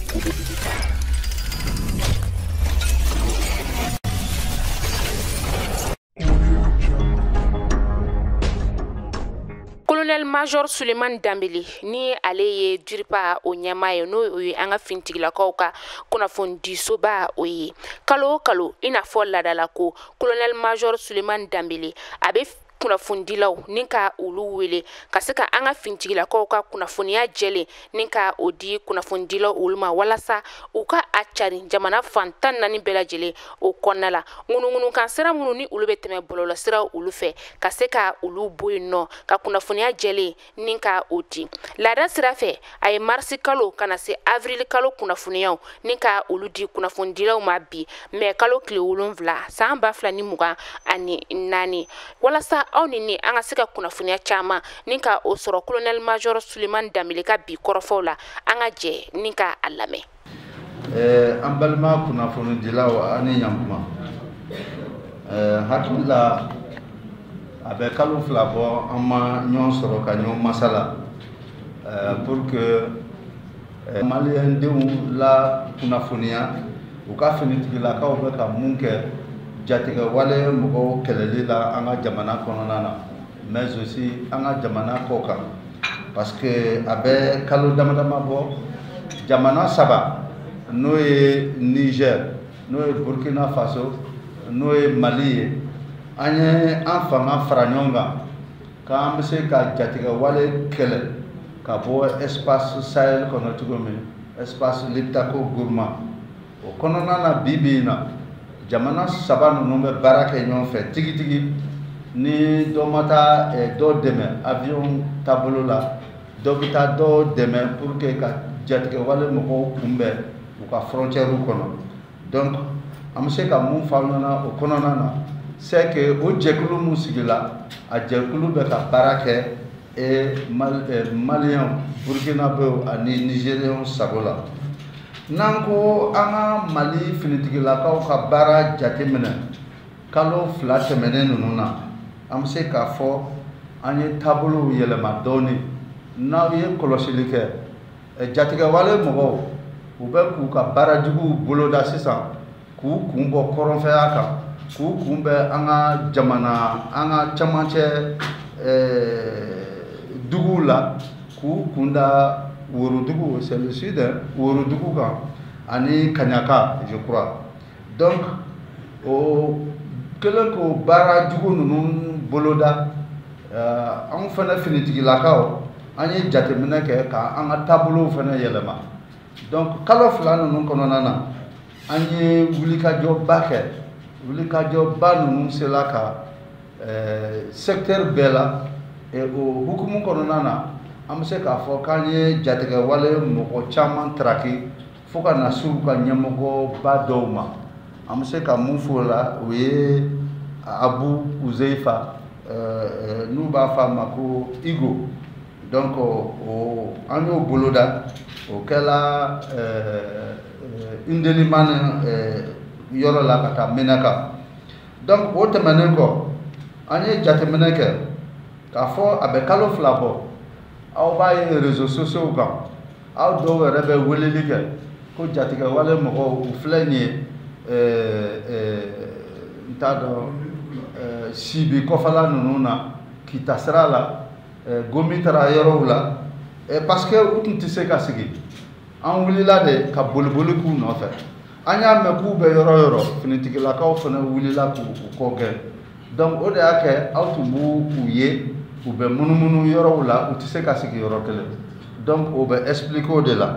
Colonel Major Suleiman Dambele ni ale ye DIRPA o ɲɛmaa ye, n'o ye an ka finitigilakaw ka kunnafonidisoba o ye. Kalo o kalo, i n'a fɔ laadala ko, Colonel Major Suleiman Dambele a bɛ kunnafonidilaw ni ka olu wele ka se ka an ka finitigilakaw ka kunnafoniya jɛlen ni ka o di kunnafonidilaw olu ma, walasa u ka a cari jamana fan 14 bɛɛ lajɛlen o kɔnɔna la. Ŋunuŋunukan sira minnu ni olu bɛ tɛmɛ bɔlɔlɔsiraw olu fɛ, ka se ka olu bɔ yen nɔ ka kunnafoniya jɛlen ni ka o di. Laada sira fɛ, a ye marisi kalo ka na se avril kalo kunnafoniyaw ni ka olu di kunnafonidilaw ma bi mɛ kalo tile 7 san 2024, walasa aw ni ne an ka se ka kunnafoniya caman ni ka o sɔrɔ Colonel Major Suleiman Dambele ka bi kɔrɔfɔw la. An ka jɛ ni ka a lamɛn. An balima kunnafonidilaw, ani ɲankuma. Hakili la, a bɛ kalo 2 bɔ an ma ɲɔgɔn sɔrɔ ka ɲɔgɔn masala pour que maliyɛndenw la kunnafoniya u ka finitigilakaw bɛ ka mun kɛ jatigɛ wale mɔgɔw kɛlɛli la an ka jamana kɔnɔna na, mais aussi an ka jamana kɔ kan, parce que a bɛ kalo dama dama bɔ, jamana 3, n'o ye Niger, n'o ye Burkina Faso, n'o ye Mali ye, an ye an fanga fara ɲɔgɔn kan k'an bɛ se ka jatigɛ wale kɛlɛ ka bɔ espace Sahel kɔnɔ cogo min, espace Liptako Gourma o kɔnɔna na. Bi bi in na, jamana 3 ninnu bɛ baara kɛ ɲɔgɔn fɛ tigitigi. Ni dɔ ma taa dɔ dɛmɛ avion taabolo la, dɔ bɛ taa dɔ dɛmɛ pour que ka jatigɛ wale mɔgɔw kunbɛn u ka frontière kɔnɔ. Donc an bɛ se ka mun fɔ aw ɲɛna o kɔnɔna na, c'est que o jɛkulu mun sigila, a jɛkulu bɛ ka baara kɛ maliyɛnw, burkinabɛw ani nigériens sago la. N'an ko an ka Mali finitigilakaw ka baara jateminɛ kalo 2 tɛmɛnen ninnu na, an bɛ se k'a fɔ an ye taabolow yɛlɛma dɔɔni. N'aw ye kɔlɔsili kɛ, jatigɛwale mɔgɔw u bɛ k'u ka baara juguw boloda sisan, k'u kun bɔ kɔrɔnfɛya kan, k'u kun bɛ an ka jamana, an ka camancɛ duguw la, k'u kun da Worodugu, c'est le sud, Worodugu kan ani Kaɲaka, je crois. Donc o kɛlen k'o baara jugu ninnu boloda, anw fana finitigilakaw, an ye jateminɛ kɛ ka an ka taabolow fana yɛlɛma. Donc kalo 2 ninnu kɔnɔna na, an ye wulikajɔba kɛ. Wulikajɔba ninnu sela ka secteur bɛɛ la. O hukumu kɔnɔna na, an bɛ se k'a fɔ k'an ye jatigɛ wale mɔgɔ caman taraki fo ka na s'u ka ɲɛmɔgɔba dɔw ma. An bɛ se ka mun fɔ o la, o ye Abu Uzeifa, n'u b'a fɔ a ma ko Igo. Donc o an y'o boloda, o kɛla Indelimane yɔrɔ la ka taa Menaka. Donc o tɛmɛnen kɔ, an ye jateminɛ kɛ k'a fɔ a bɛ kalo 2 bɔ, aw b'a ye réseaux sociaux kan, aw dɔw yɛrɛ bɛ weleli kɛ ko jatigɛ wale mɔgɔw u filɛ nin ye, n t'a dɔn, Sibi kɔfɛla ninnu na, Kita sira la, Gomi taara yɔrɔw la, parce que u tun tɛ se ka sigi. An wulila de ka boliboli k'u nɔfɛ. An y'a mɛn k'u bɛ yɔrɔ o yɔrɔ, finitigilakaw fana wulila k'u kɔ gɛn. Donc o de y'a kɛ aw tun b'u ye, u bɛ munumunu yɔrɔw la, u tɛ se ka sigi yɔrɔ kelen. Donc o bɛ expliquer o de la.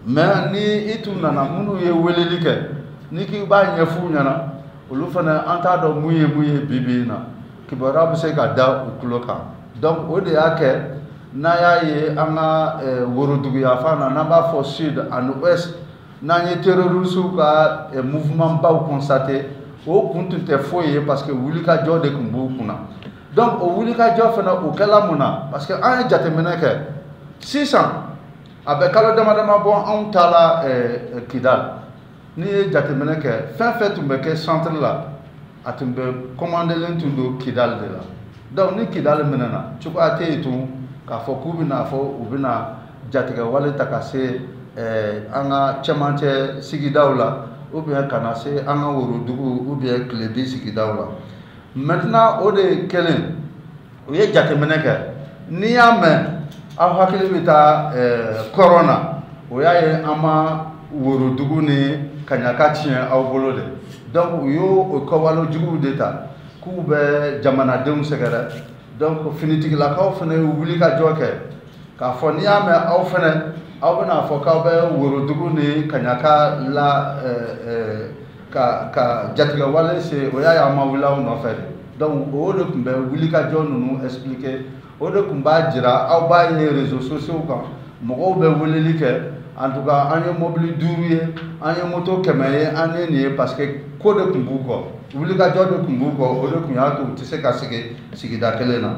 Mais ni i tun nana, minnu ye weleli kɛ, ni k'i b'a ɲɛf'u ɲɛna, olu fana an t'a dɔn mun ye mun ye bi bi in na, kibaruya bɛ se ka da u tulo kan. Donc o de y'a kɛ n'a y'a ye an ka worodugu yanfan na, n'an b'a fɔ sud ani ouest, n'an ye terroristes ka mouvement baw constaté, o kun tun tɛ foyi ye, parce que wulikajɔ de tun b'u kunna. Donc o wulikajɔ fana, o kɛla mun na? Parce que an ye jateminɛ kɛ sisan, a bɛ kalo dama dama bɔ, anw taara Kidal. N'i ye jateminɛ kɛ, fɛn fɛn tun bɛ kɛ centre la, a tun bɛ commandelen tun don Kidal de la. Donc ni Kidal minɛna, cogoya tɛ yen tun k'a fɔ k'u bɛna fɔ u bɛna jatigɛ wale ta ka se an ka cɛmancɛ sigidaw la, ou bien ka na se an ka worodugu ou bien tilebi sigidaw la. Maintenant, o de kɛlen, u ye jateminɛ kɛ. N'i y'a mɛn aw hakili bɛ taa kɔrɔn na, o y'a ye an ma worodugu ni Kaɲaka tiɲɛ aw bolo de. Donc u y'o o kɔwale juguw de ta k'u bɛ jamanadenw sɛgɛrɛ. Donc finitigilakaw fana ye wuli ka jɔ kɛ k'a fɔ n'i y'a mɛn aw fana aw bɛna fɔ k'aw bɛ worodugu ni Kaɲaka la ka jatigɛwale se, o y'a ye an ma wuli aw nɔfɛ de. Donc o de tun bɛ wulikajɔ ninnu expliquer, o de tun b'a jira. Aw b'a ye réseaux sociaux kan, mɔgɔw bɛ weleli kɛ, en tout cas an ye mobili 5 ye, an ye moto 100 ye, an ye nin ye, parce que ko de tun b'u kɔ, wulikajɔ de tun b'u kɔ, o de tun y'a to u tɛ se ka sigi sigida kelen na.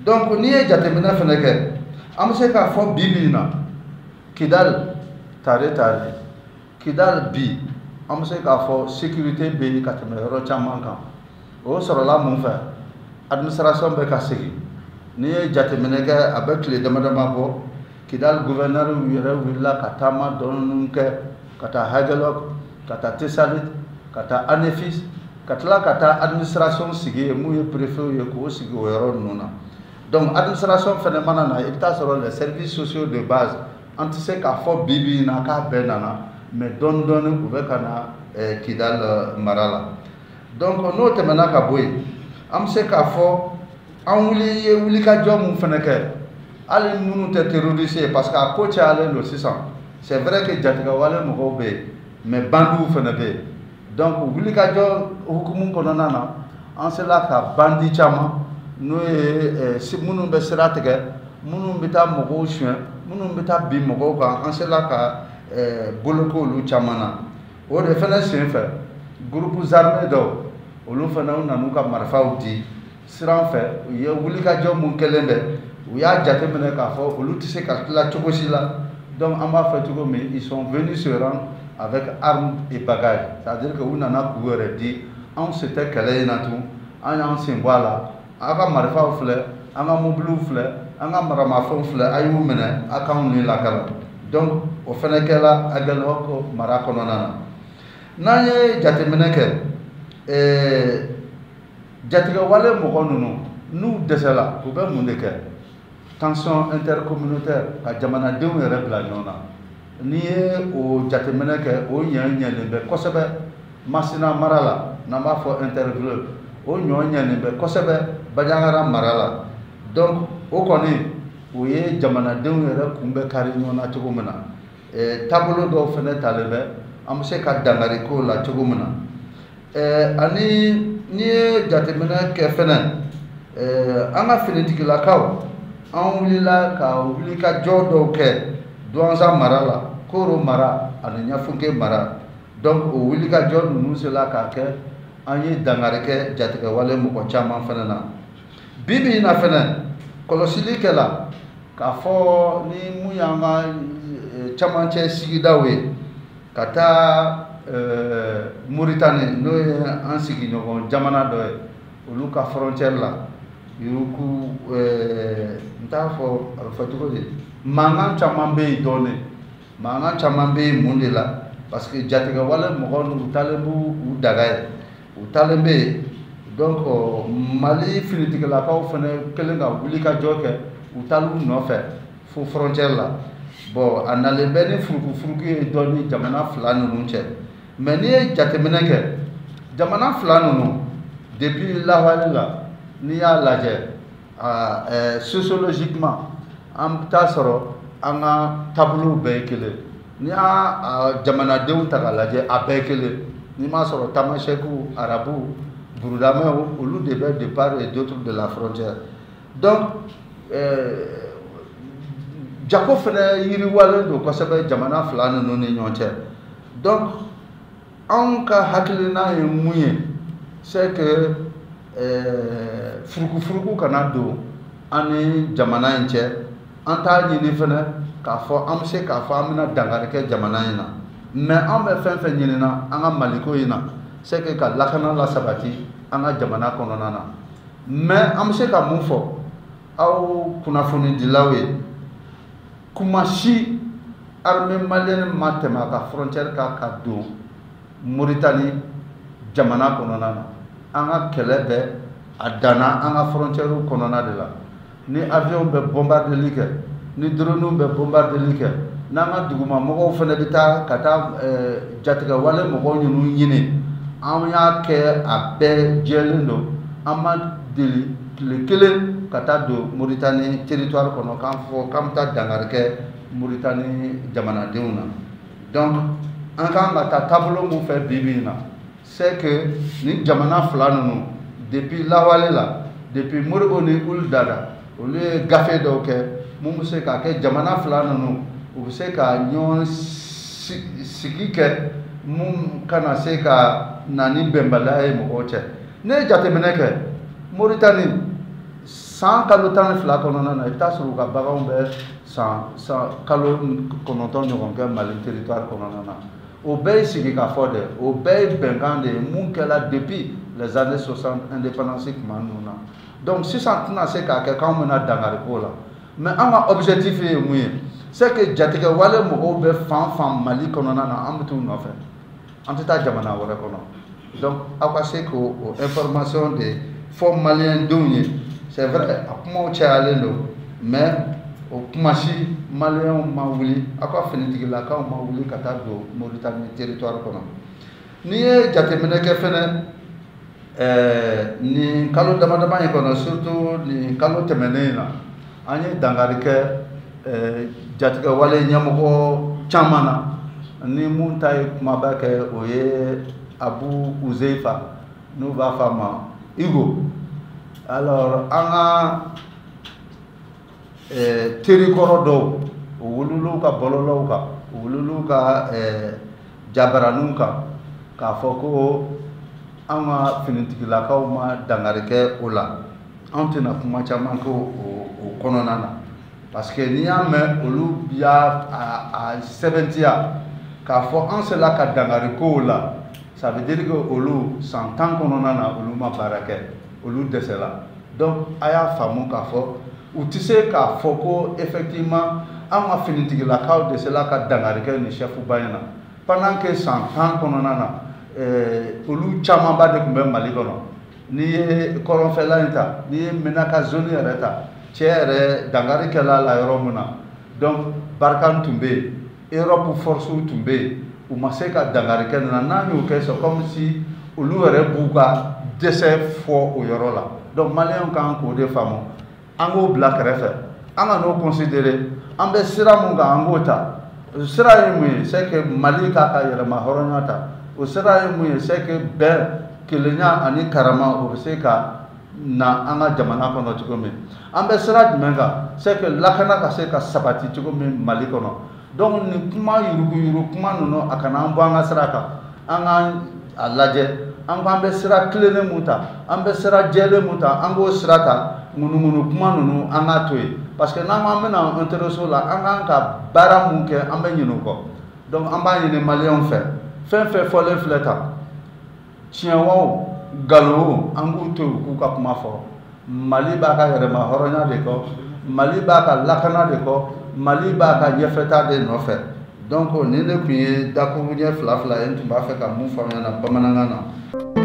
Donc n'i ye jateminɛ fana kɛ, an bɛ se k'a fɔ bi bi in na, Kidal tare tare, Kidal bi an bɛ se k'a fɔ sécurité bɛ yen ka tɛmɛ yɔrɔ caman kan. O sɔrɔla mun fɛ? Administration bɛ ka segin. N'i ye jateminɛ kɛ, a bɛ tile dama dama bɔ, Kidal gouverneur yɛrɛ wulila ka taama dɔɔni kɛ, ka taa Aguelhok, ka taa Tessalit, ka taa Anefis, ka tila ka taa administration sigi yen, mun ye préfet ye, k'o sigi o yɔrɔ ninnu na. Donc administration fɛnɛ mana na, i bɛ taa sɔrɔ les services sociaux de base, an tɛ se k'a fɔ bi bi in na k'a bɛɛ nana, mais dɔɔni dɔɔni u bɛ ka na Kidal mara la. Donc n'o tɛmɛna ka bɔ yen, an bɛ se k'a fɔ an wuli ye wulikajɔ mun fɛnɛ kɛ, hali minnu tɛ terroriste ye, parce que a ko cayalen don sisan. C'est vrai que jatigɛwale mɔgɔw bɛ yen, mais bandiw fɛnɛ bɛ yen. Donc wulikajɔ hukumu kɔnɔna na, an sera ka bandi caman, n'o ye minnu bɛ sira tigɛ, minnu bɛ taa mɔgɔw suɲɛ, minnu bɛ taa bin mɔgɔw kan, an sera ka boloko olu caman na. O de fɛnɛ senfɛ, groupes armés dɔw, olu fɛnɛ u nan'u ka marifaw di siran fɛ. U ye wulikajɔ mun kɛlen bɛ, u y'a jateminɛ k'a fɔ olu tɛ se ka tila cogo si la. Donc an b'a fɔ cogo min, ils sont venus se rendre avec armes et bagages, c'est-à-dire que u nana k'u yɛrɛ di, anw se tɛ kɛlɛ in na tun, an y'an sen bɔ a la, aw ka marifaw filɛ, an ka mobiliw filɛ, an ka maramafɛnw filɛ, a y'u minɛ, a k'anw ni lakana. Donc o fɛnɛ kɛla Aguelhok mara kɔnɔna na. N'an ye jateminɛ kɛ, jatigɛwale mɔgɔ ninnu n'u dɛsɛla, u bɛ mun de kɛ? Tension intercommunautaire, ka jamanadenw yɛrɛ bila ɲɔgɔn na. N'i ye o jateminɛ kɛ, o ɲɛ ɲɛlen bɛ kosɛbɛ Masina mara la, n'an b'a fɔ interville, o ɲɔ ɲɛlen bɛ kosɛbɛ Bandiagara mara la. Donc o kɔni o ye jamanadenw yɛrɛ kun bɛ kari ɲɔgɔn na cogo min na, taabolo dɔw fɛnɛ talen bɛ, an bɛ se ka dankari k'o la cogo min na. Ani n'i ye jateminɛ kɛ fɛnɛ, an ka finitigilakaw, an wulila ka wulikajɔ dɔw kɛ Douentza mara la, Koro mara ani Ɲafunke mara. Donc o wulikajɔ ninnu sera k'a kɛ an ye dankari kɛ jatigɛwale mɔgɔ caman fɛnɛ na. Bi bi in na fɛnɛ, kɔlɔsili kɛla k'a fɔ ni mun y'an ka camancɛ sigidaw ye, ka taa Moritani, n'o ye an sigiɲɔgɔn jamana dɔ ye, olu ka frontière la, yuruku, n t'a fɔ a bɛ fɔ cogo di, mankan caman bɛ yen dɔɔnin. Mankan caman bɛ yen mun de la? Parce que jatigɛwale mɔgɔ ninnu, u taalen b'u u daga ye, u taalen bɛ yen. Donc Mali finitigilakaw fɛnɛ kɛlen ka wulikajɔ kɛ, u taalen u nɔfɛ fo frontière la. Bon, a nalen bɛ ni furukufuruku ye dɔɔnin jamana fila ninnu cɛ. Mais n'i ye jateminɛ kɛ, jamana fila ninnu depuis lawale la, n'i y'a lajɛ sociologiquement, an bɛ taa sɔrɔ an ka taabolow bɛɛ ye kelen. N'i y'a jamanadenw ta k'a lajɛ, a bɛɛ ye kelen. N'i m'a sɔrɔ tamasɛkiw, arabuw, burudamɛw, olu de bɛ de part et d'autre de la frontière. Donc jago fɛnɛ yiriwalen don kosɛbɛ jamana fila ninnu ni ɲɔgɔn cɛ. Donc anw ka hakilina ye mun ye? C'est que furukufuruku kana don an ni jamana in cɛ. An t'a ɲini fɛnɛ k'a fɔ an bɛ se k'a fɔ an bɛna dankari kɛ jamana in na, mais an bɛ fɛn fɛn ɲinina an ka Maliko in na, c'est que ka lakana la sabati an ka jamana kɔnɔna na. Mais an bɛ se ka mun fɔ aw kunnafonidilaw ye? Kuma si Armée malienne ma tɛmɛ a ka frontière kan ka don Mauritanie jamana kɔnɔna na. An ka kɛlɛ bɛ a danna an ka frontière kɔnɔna de la. Ni avion bɛ bombardeli kɛ, ni drone bɛ bombardeli kɛ, n'an ka duguma mɔgɔw fana bɛ taa ka taa jatigɛwale mɔgɔw ninnu ɲini, an y'a kɛ a bɛɛ jɛlen don. An ma deli tile kelen ka taa don Mauritanie territoire kɔnɔ k'an fɔ k'an bɛ taa dankari kɛ Mauritanie jamanadenw na. Donc an kan ka taa taabolo mun fɛ bi bi in na, c'est que ni jamana fila ninnu depuis lawale la, depuis Modibo ni Ould Dada, olu ye gafe dɔw kɛ mun bɛ se ka kɛ jamana fila ninnu u bɛ se ka ɲɔgɔn sigi kɛ mun kana se ka na ni bɛnbaliya ye mɔgɔw cɛ. Ne ye jateminɛ kɛ Mauritanie san kalo 12 kɔnɔna na, i bɛ taa sɔrɔ u ka baganw bɛ san kalo 9 ɲɔgɔn kɛ Mali territoire kɔnɔna na. O bɛɛ ye sigikafɔ de, o bɛɛ ye bɛnkan de ye mun kɛla depuis les années 60 indépendance tuma ninnu na. Donc sisan tɛna se k'a kɛ k'anw bɛna dankari ko la, mais an ka objectif ye mun ye, c'est que jatigɛwale mɔgɔw bɛ fan fan Mali kɔnɔna na, an bɛ t'u nɔfɛ, an tɛ taa jamana wɛrɛ kɔnɔ. Donc aw ka se k'o information de fɔ maliyɛn denw ye. C'est vrai, a kumaw cayalen don, mais o kuma si maliyɛnw ma wuli, aw ka finitigilakaw ma wuli ka taa don Mauritanie territoire kɔnɔ. N'i ye jateminɛ kɛ fɛnɛ nin kalo dama dama in kɔnɔ, surtout nin kalo tɛmɛnen in na, an ye dankari kɛ jatigɛwale ɲɛmɔgɔ caman na. Ni mun ta ye kumaba kɛ, o ye Abu Uzeifa, n'u b'a fɔ a ma Igo. Alors an ka terikɔrɔ dɔw, o wulil'u ka bɔlɔlɔw kan, o wulil'u ka jabaraninw kan k'a fɔ ko an ka finitigilakaw ma dankari kɛ o la. Anw tɛna kuma caman kɛ o kɔnɔna na, parce que n'i y'a mɛn olu y'a a sɛbɛntiya k'a fɔ an sera ka dankari k'o la, ça veut dire que olu san 10 kɔnɔna na olu ma baara kɛ, olu dɛsɛla. Donc a y'a faamu k'a fɔ u tɛ se k'a fɔ ko effectivement an ka finitigilakaw dɛsɛla ka dankari kɛ nin chef ba in na, pendant que san 10 kɔnɔna na olu camanba de tun bɛ Mali kɔnɔ. N'i ye kɔrɔnfɛla in ta, n'i ye Menaka zone yɛrɛ ta, cɛ yɛrɛ dankari kɛla la yɔrɔ min na, donc Barkhane tun bɛ yen, Europe force tun bɛ yen, u ma se ka dankari kɛ nin na. N'an y'o kɛ, c'est comme si olu yɛrɛ b'u ka dɛsɛ fɔ o yɔrɔ la. Donc maliyɛnw kan k'o de faamu, an k'o bila kɛrɛfɛ, an ka n'o considérer. An bɛ sira mun kan, an k'o ta. O sira ye mun ye? C'est que Mali k'a ka yɛrɛma hɔrɔnya ta. O sira ye mun ye? C'est que bɛn, kelenya ani karama, o bɛ se ka na an ka jamana kɔnɔ cogo min. An bɛ sira jumɛn kan? C'est que lakana ka se ka sabati cogo min Mali kɔnɔ. Donc nin kuma yuruguyurugu kuma ninnu, a kana an bɔ an ka sira kan, an k'an a lajɛ, an k'an bɛ sira tilennen mun ta, an bɛ sira jɛlen mun ta, an k'o sira ta. Ŋunuŋunu kuma ninnu, an k'a to yen, parce que n'an ko an bɛna intéressé o la, an kan ka baara mun kɛ, an bɛ ɲinɛ o kɔ. Donc an b'a ɲini maliyɛnw fɛ, fɛn fɛn fɔlen filɛ tan, tiɲɛ o nkalon o, an k'u to yen u k'u ka kuma fɔ. Mali b'a ka yɛrɛma hɔrɔnya de kɔ, Mali b'a ka lakana de kɔ, Mali b'a ka ɲɛfɛta de nɔfɛ. Donc nin de tun ye dakuruɲɛ fila fila ye, n tun b'a fɛ ka mun faamuya na bamanankan na.